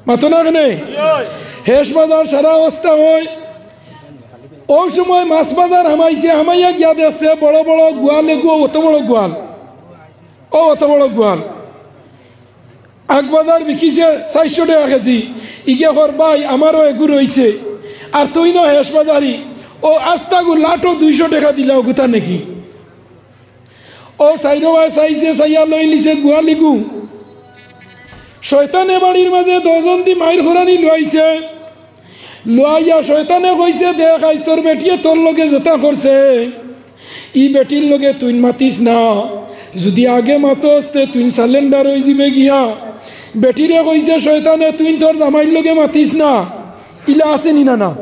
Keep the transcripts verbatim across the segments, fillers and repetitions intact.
মাতো না কেনে? হেশ বাজার সারা অবস্থা হয়। অউ সময় মাছ বাজার হামাইছে, হামাইয়া গিয়া দেখছে বড় বড় গোয়াল এগু, অত বড় গোয়াল, অউ অত বড় গোয়াল। আগ বাজার বিকিছে চাইরশো টেকা কেজি। ইগে কর, "ভাই, আমারও এগু রইছে, আর তুই না হেশ বাজারি, অউ আস্তাগু লাটো দুইশো টেকা দিলা, অগুতা নাকি?" অউ চাইরোবায় চাইছে, চাইয়া লইলিছে গোয়ালিগু। শয়তানে বাড়ির মাঝে দশজনদি মাইর করানি লুয়াইছে। লুয়াইয়া শয়তানে কইছে, "দেখ, আইজ তোর বেটিয়ে তোর লগে যেতা করছে, ই বেটির লগে তুইন মাতিস না। যুদি আগে মাতস, তে তুইন surrender অইযিবে গিয়া।" বেটিরে কইছে শয়তানে, "তুইন তোর জামাইর লগে মাতিস না।" ইলা আছে নি না, না?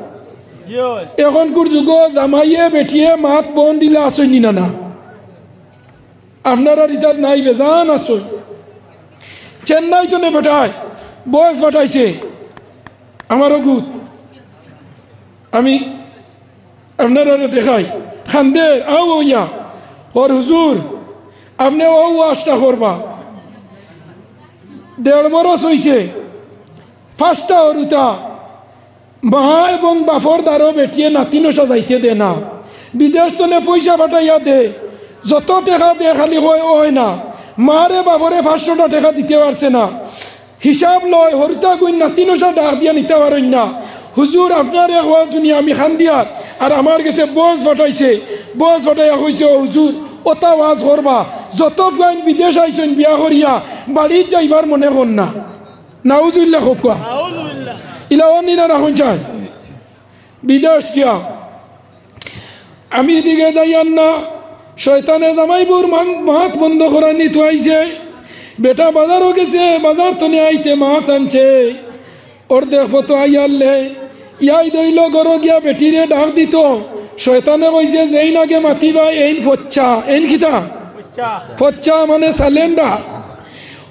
এখনকুর যুগো জামাইয়ে বেটিয়ে মাত বন্ধ দিলা আছে নি না, না? আপনারার ইতাত নাই, বেজান আছে। চেন্নাই তনে বেটায় বয়স পাঠাইছে আমার অগুত। আমি আপনারারে দেখাই, খান্দের আও অইয়া, কর, "হুজুর, আপনে অউ ওয়াজটা করবা।" দেড় বরস অইছে, পাঁচটা হুরুতা, মা এবং বাপর দ্বারো বেটিয়ে নাতি নশা যাইতে দে না। বিদেশ তনে পয়সা পাঠাইয়া দে, যত টেকা দে খালি কয় অয় না। মারে বাপরে পাঁচশোটা টেকা দিতে পারছে না। হিসাব লয়, হুরুতা গুইন নাতি নশা ডাক দিয়া নিতা পারইন না। "হুজুর, আপনারে কওয়া জুনি আমি খান্দিয়ার, আর আমার গেছে বস পাঠাইছে, বস পাঠাইয়া কইছে, 'ও হুজুর, অতা ওয়াজ করবা, যত ফুয়াইন বিদেশ আইছইন বিয়া করিয়া, বাড়িত যাইবার মনে কর না।'" নাউজুবিল্লাহ কউক্কা। ইলা অনি না রাখুন চাই। বিদেশ গিয়া। আমি ইদিকে যাইয়ার না, শয়তানে জামাইবউর মান-, মাত বন্ধ করানি থুয়াইছে। বেটা বাজারো গেছে, বাজার তনে আইতে মাছ আনছে। অর্ধেক পথো আইয়ারলে, ইয়াই দইল ঘরো গিয়া বেটিরে ডাক দিতো। শয়তানে কইছে, "যেইন আগে মাতিবা, এইন ফচ্চা।" এইন কিতা? ফচ্চা মানে surrender।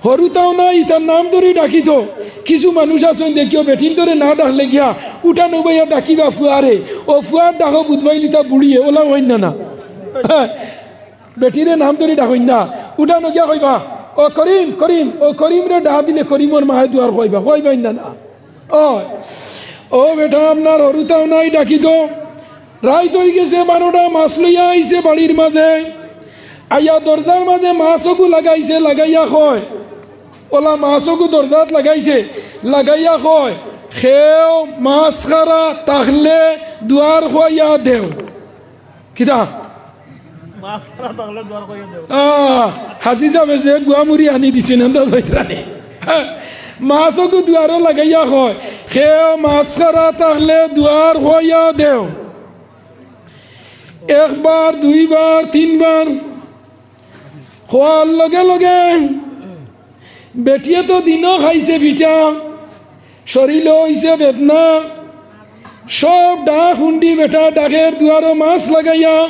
হুরুতাও নাই, ইতার নাম ধরি ডাকিতো। কিছু মানুষ আছইন দেখিও, বেটিন্তরে না ডাকলে গিয়া উঠানো বইয়া ডাকিবা ফুয়ারে। অউ ফুয়ার ডাকো বুধবাইলিতা বুড়িয়ে, অলা অইন না, না? হ্যাঁ, বেটিরে নাম ধরি ডাকইন না। উঠানো গিয়া কইবা, "ও করিম, করিম।" অউ করিমরে ডাক দিলে করিমর মায়ে দুয়ার কইবা, কইবা ইন না, না? অয়, অউ বেটা আপনার হুরুতাও নাই ডাকিতো। রাইত অইগেছে বারোটা, মাছ লইয়া আইছে বাড়ির মাঝে। আইয়া দরজার মাঝে মাছ অগু লাগাইছে, লাগাইয়া কয়, অলা মাছ অগু দরজাত লাগাইছে, লাগাইয়া কয়, "কেউ মাছ খারা থাকলে দুয়ার খুয়াইয়া দেও।" কিতা? মাছ খারা থাকলে দুয়ার খুয়াইয়া দেও। আহ, হাজি সাবে যে গুয়ামুড়ি আনি দিছইন, আন্দাজ অইতরা নি। হ্যাঁ, মাছ অগু দুয়ারো লাগাইয়া কয়, "কেউ মাছ খারা থাকলে দুয়ার খুয়াইয়া দেও।" একবার, দুইবার, তিনবার কওয়ার লগে লগে বেটিয়ে তো দিনো খাইছে পিঠা, শরীলো অইছে বেদনা, সব ডাক হুন্ডি বেটা ডাকের দুয়ারো মাছ লাগাইয়া,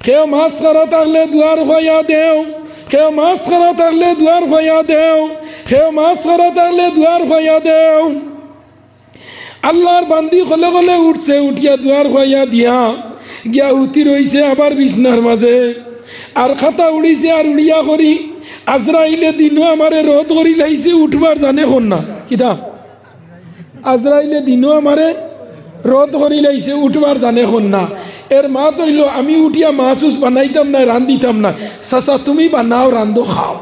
"কেউ মাছ খারা থাকলে দুয়ার খুয়াইয়া দেও, কেউ মাছ খারা থাকলে দুয়ার খুয়াইয়া দেও, কেউ মাছ খারা থাকলে দুয়ার খুয়াইয়া দেও।" আল্লার বান্দি কলে কলে উঠছে, উঠিয়া দুয়ার খুয়াইয়া দিয়া গিয়া হুতি রইছে আবার বিছনার মাঝে। আর খাতা উড়িছে আর উড়িয়া করি, "আজরাইলে দিনো আমারে রদ করিলাইছে, উঠবার জানে কর না।" কিতা? "আজরাইলে দিনো আমারে রদ করিলাইছে, উঠবার জানে কর না।" এর মাত অইলো, "আমি উঠিয়া মাছ উছ বানাইতাম নায়, রান্দিতাম নায়। চাচা, তুমি বানাও, রান্দো, খাও।"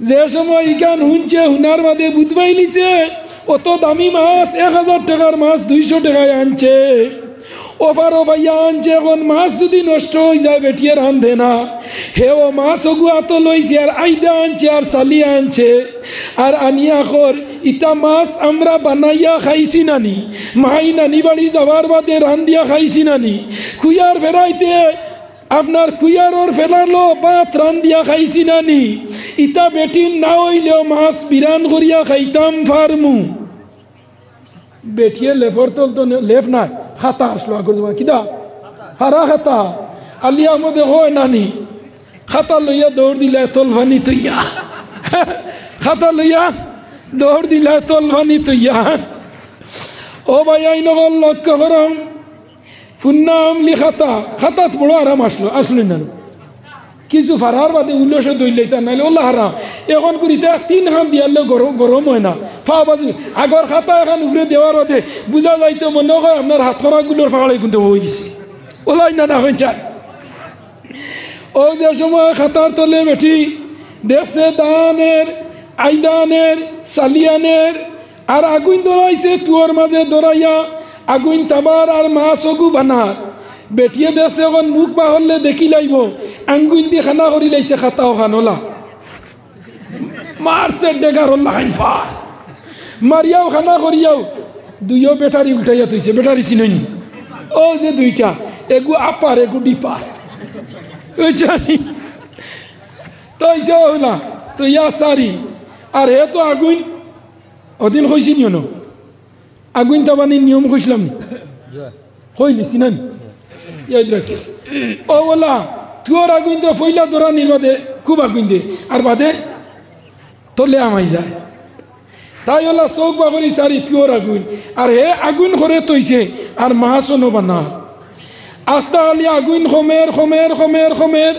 যে সময় ইখান হুনছে, হুনার বাদে বুধবাইলিছে, অত দামি মাছ, এক হাজার টেকার মাছ দুইশো টেকায় আনছে, অফারো পাইয়া আনছে। এখন মাছ যুদি নষ্ট অইযায়, বেটিয়ে রান্ধে না, হে অউ মাছ অগু আতো লইছে, আর আইদা আনছে, আর চালিয়া আনছে, আর আনিয়া কর, "ইতা মাছ আমরা বানাইয়া খাইছি নানি, মাই নানি বাড়ি যাওয়ার বাদে রান্দিয়া খাইছি নানি, খুয়ার ফেরাইতে আপনার কুয়ারর ফেলালো ভাত রান্দিয়া খাইছি নানি, ইতা বেটিন না অইলেও মাছ বিরান করিয়া খাইতাম পারমু।" বেটিয়ে লেফর তল তো নে-, লেফ নায়, খাতা আছলো আগর জমানা, কিতা? হারা খাতা। আলী আহমদে কয় নানি, খাতা লইয়া দৌড় দিলা তলফানি তইয়া। খাতা লইয়া দৌড় দিলা তলফানি তইয়া। ও ভাই, আইন অকল লক্ষ্য করো, ফুন্না আমলি খাতা, খাতাত বড় আরাম আছলো, আছলো না? কিছু ফারার বাদে উলসে দইলাইতা, নাইলে ওলা হারাম। এখন করিতা তিন খান দিয়ালে গরম, গরম অয় না। ফাও বাজু, আগর খাতা এখান উপরে দেওয়ার বাদে বুঝা যাইতো মনে অয় আপনার হাতকড়াগুলোর ফাড়ে কিন্তু অই গেছে। ওলাই না, না অই যায়। ও যে সময় খাতার তলে বেটি দেখছে দানের, আইদানের, সালিয়ানের, আর আগুইন ধরাইছে তুয়র মাঝে ধরাইয়া, আগুইন তাবার আর মাছ অগু বানার। বেটিয়ে দেখছে এখন মুখ বাহরলে দেখিলাইবো, আঙ্গুইল দি খানা করিলাইছে খাতা অখান ওলা। মারছে ডেগার ওলা খাইন ফার। মারিয়াও খানা করিয়াও দুইও ব্যাটারি উল্টাইয়া থইছে, ব্যাটারি চিনইন? ও যে দুইটা, এগু আপার, এগু ডিপার। ওই জানি। তো অইছে ওলা, তো ইয়া সারি। আর হে তো আগুইন, ওদিন কইছি নিও না। আগুইন তাবানির নিয়ম কইছিলাম নি? কইলি, চিনইন? ইয়াদ রাখি। ও ওলা, তুয়র আগুইন তো পইলা ধরানির বাদে খুব আগুইন দে। আর বাদে তলে আমাই যায়। তাই ওলা চউখ বাকরি সারি তুয়র আগুইন। আর হে আগুইন করে থইছে, আর মাছ অনো বানা। আখতা খালি আগুইন কমের, কমের, কমের, কমের।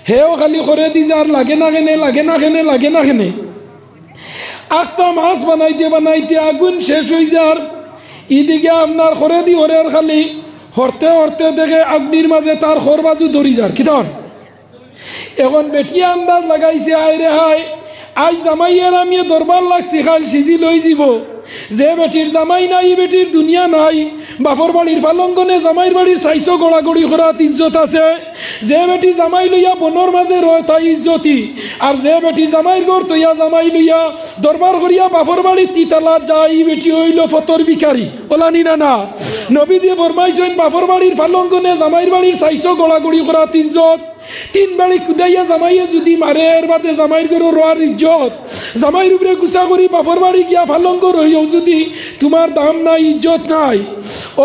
হেও খালি করে দি যার লাগে না কেনে, লাগে না কেনে, লাগে না কেনে। আখতা মাছ বানাইতে বানাইতে আগুইন শেষ অই যার। ইদিকে আপনার করে দি হরের খালি হরতে হরতে দেখে আগুইনর মাঝে তার খর বাজু ধরি যার। কিতা অর? এখন বেটিয়ে আন্দাজ লাগাইছে, আয় রে হায়, আইজ জামাইর আমি দরবার লাগছি, কাইল সিজি লই যিবো। যে বেটির জামাই নাই, ই বেটির দুনিয়া নাই। বাপর বাড়ির পালঙ্গনে জামাইর বাড়ির চাইছো গড়াগড়ি করাত ইজ্জত আছে। যে বেটি জামাই লইয়া বনর মাঝে রয়, তাই ইজ্জতি। আর যে বেটি জামাইর ঘর থইয়া জামাই লইয়া দরবার করিয়া বাপর বাড়ি তিতালা যায়, ই বেটি অইলো ফতর ভিখারি। ওলা নি না না? নবীজি ফরমাইছইন, বাপর বাড়ির পালঙ্গনে জামাইর বাড়ির চাইছো গড়াগড়ি করাত ইজ্জত। তিন বাড়ি কুদাইয়া জামাইয়ে যুদি মারে, এর বাদে জামাইর ঘরো রওয়ার ইজ্জত। জামাইর উপরে গুসা করি বাপর বাড়ি গিয়া পালঙ্গ রইও যুদি, তুমার দাম নাই, ইজ্জত নাই।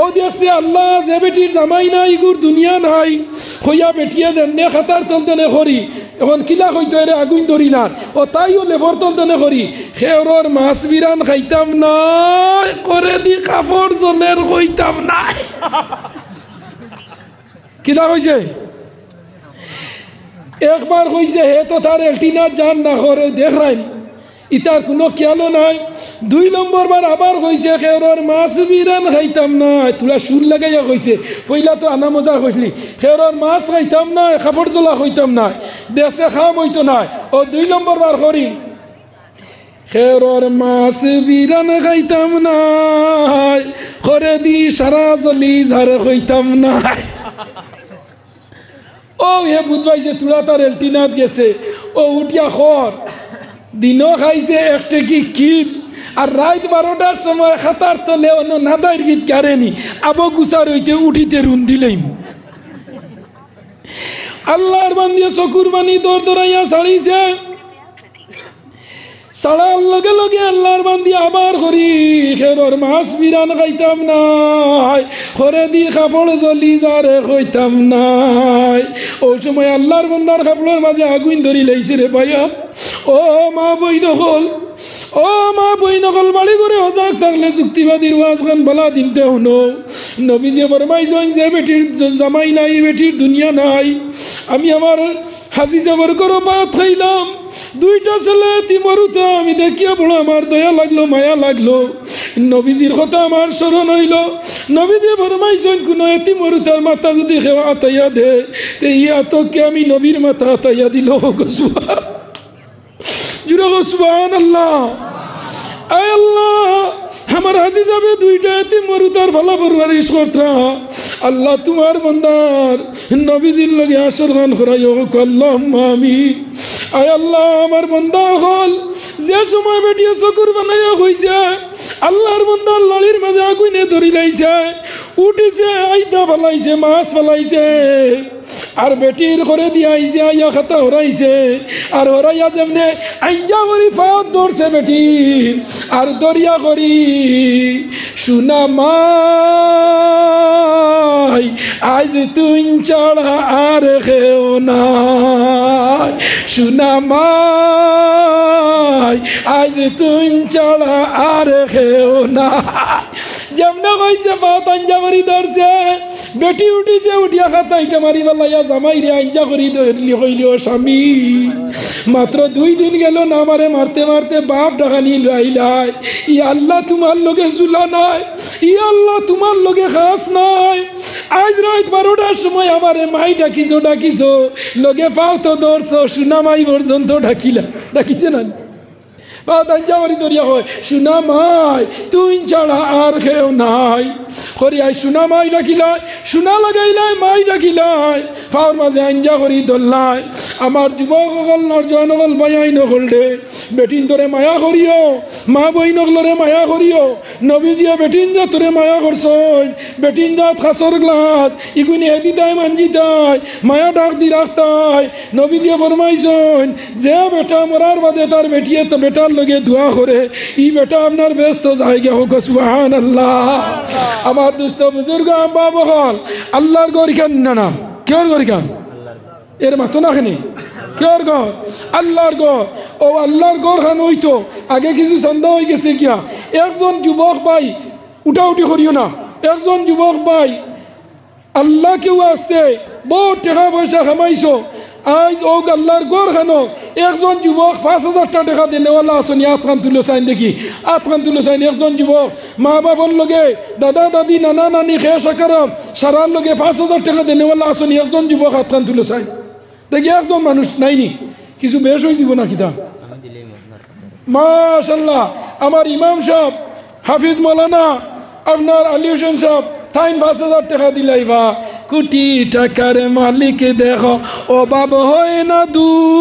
ও দেখছে আল্লাহ, যে বেটির জামাই নাই, ইগুর দুনিয়া নাই। কইয়া বেটিয়ে যেমনে খাতার তলতনে করি, এখন কিলা কইতো এরে আগুইন ধরিলার। ও তাইও লেফর তলতনে করি, খেওরর মাছ বিরান খাইতাম নায়, করে দি কাপড় জলের কইতাম নায়। কিতা কইছে? একবার কইছে, হে তো তার এলটিনাত যান না করে, দেখরাইন, ইতার কুনু খেয়ালও নাই। দুই নম্বর বার আবার কইছে, খেওরর মাছ বিরান খাইতাম নায়। তুলা সুর লাগাইয়া কইছে, পইলা তো আনা মজা কইছলি, খেওরর মাছ খাইতাম নায়, কাপড় জলা কইতাম নায়, দেশে কাম অইতো নায়। ও দুই নম্বর বার করি, খেওরর মাছ বিরান খাইতাম নায়, করে দি সারা জলি যার কইতাম নায়। ও হে বুধবাই যে তুলা তার এলটিনাত গেছে, ও উঠিয়া খর, দিনও খাইছে এক টেকি কিল, আর রাইত বারোটার সময় খাতার তলে অনো নাদাইর গীত গারেনি, আবো গুসার অইতে উঠিতে রুন দিলেই। আল্লাহর বান্দিয়ে চকুর পানি দর দরাইয়া ছাড়িছে। ছাড়ার লগে লগে আল্লাহর বান্দি আবার করি, খেওরর মাছ বিরান খাইতাম নায়, করে দি কাপড় জলি যারে কইতাম নায়। ও সময় আল্লাহর বান্দার কাপড়র মাঝে আগুইন ধরি লাইছে রে ভাইয়া। ও মা বইন অকল, ও মা বইন অকল, বাড়ি ঘরে হজাগ থাকলে যুক্তিবাদীর ওয়াজ খান বালা দিনতে হুনো। নবীজি ফরমাইছইন, যে বেটির জ-, জামাই নাই, বেটির দুনিয়া নাই। আমি আমার হাজি সাবর ঘরো ভাত খাইলাম, দুইটা ছেলে এতিমর উতা আমি দেখিয়া বড় আমার দয়া লাগলো, মায়া লাগলো। নবীজির কথা আমার স্মরণ অইলো। নবীজি ফরমাইছইন, কুনু এতিমর উতার মাথা যুদি কেউ আতাইয়া দে, তে ই আতকে আমি নবীর মাথা আতাইয়া দিলো। জুরে কও সুবহানাল্লাহ। আয় আল্লাহ, আমার হাজি সাবে দুইটা এতিমর উতার ভালা পরওয়ারিশ করতরা। আল্লাহ, তুমার বন্দার নবীজির লগে হাশর খান করাইও, কও আল্লাহুম্মা আমিন। আয় আল্লাহ, আমার বন্দা অকল, যে সময় বেটিয়ে চকুর বানাইয়া কইছে, আল্লাহর বন্দার লাড়ির মাঝে আগুইনে ধরি লাইছে, উঠিছে, আইদা ফালাইছে, মাছ ফালাইছে। আর বেটির করে দিয়া আইছে, আইয়া খাতা হরাইছে। আর হরাইয়া যেমনে আইয়া করি পাওত ধরছে বেটির, আর দরিয়া করি, সোনা মাই, আইজ তুই ছাড়া আর কেউ নাই। সোনা মাই, আইজ তুই ছাড়া আর কেউ নাই। যেমনে কইছে, পাওত আইয়া করি ধরছে, বেটি উঠিছে, উঠিয়া খাতা ইটা মারি ফালাইয়া জামাইরে আঞ্জা করি ধরলি, কইল, "ও স্বামী, মাত্র দুই দিন গেল না আমারে মারতে মারতে বাপ ডাকানি লইলায়। ই আল্লাহ তুমার লগে জুলা নাই, ই আল্লাহ তুমার লগে খাস নাই। আইজ রাইত বারোটার সময় আমারে মাই ডাকিছো, ডাকিছো, লগে পাও তো ধরছো, সোনা মাই পর্যন্ত ডাকিলা, ডাকিছে না?" বাপ আঞ্জা করি ধরিয়া কয়, "সোনা মাই, তুই ছাড়া আর কেউ নাই।" করি আই সোনা মাই ডাকিলাই, সোনা লাগাইলাই, মাই ডাকিলাই, পাওর মাঝে আঞ্জা করি ধরলাই। আমার যুবক অকল, নওজোয়ান অকল, ভাইয়াইন অকল রে, বেটিন্তরে মায়া করিও, মা বইন অকলরে মায়া করিও। নবীজিয়ে বেটিন জাতরে মায়া করছইন, বেটিন জাত খাসর গ্লাস, ইগুনি হেদিতায় মানজিতায়, মায়া ডাক দি রাখতায়। নবীজিয়ে ফরমাইছইন, যে বেটা মরার বাদে তার বেটিয়ে তো বেটার লগে দোয়া করে, ই বেটা আপনার বেহেস্তো যায়গি, কউক্কা সুবহানাল্লাহ। আমার দুস্ত বুজুর্গ আব্বা বকল, আল্লার ঘর ইখান না, না, কেউর ঘর ইখান? এর মাতো না কেনে? কেউর ঘর? আল্লার ঘর। অউ আল্লার ঘর খান অইতো, আগে কিছু চান্দা অইগেছে গিয়া। একজন যুবক ভাই, উঠাউঠি করিও না, একজন যুবক ভাই আল্লার ওয়াস্তে বউত টেকা পয়সা কামাইছো। আইজ অউ আল্লার ঘর খানো একজন যুবক পাঁচ হাজার টা টেকা দেনেওয়ালা আছইন নি, আতখান তুলো চাইন দেখি, আতখান তুলো চাইন। একজন যুবক মা বাপর লগে, দাদা দাদি, নানা নানি, খেশ আকরাম, সারার লগে পাঁচ হাজার টেকা দেনেওয়ালা আছইন নি, একজন যুবক আতখান তুলো চাইন দেখি। একজন মানুষ নাই নি? কিছু বেশ অইযিবো না কিতা? মাশাআল্লাহ, আমার ইমাম সাব, হাফিজ মাওলানা, আপনার আলী হোসেন সাব, তাইন পাঁচ হাজার টেকা দিলাইবা। কোটি টাকার মালিক দেখো, অভাব হয় না দূর।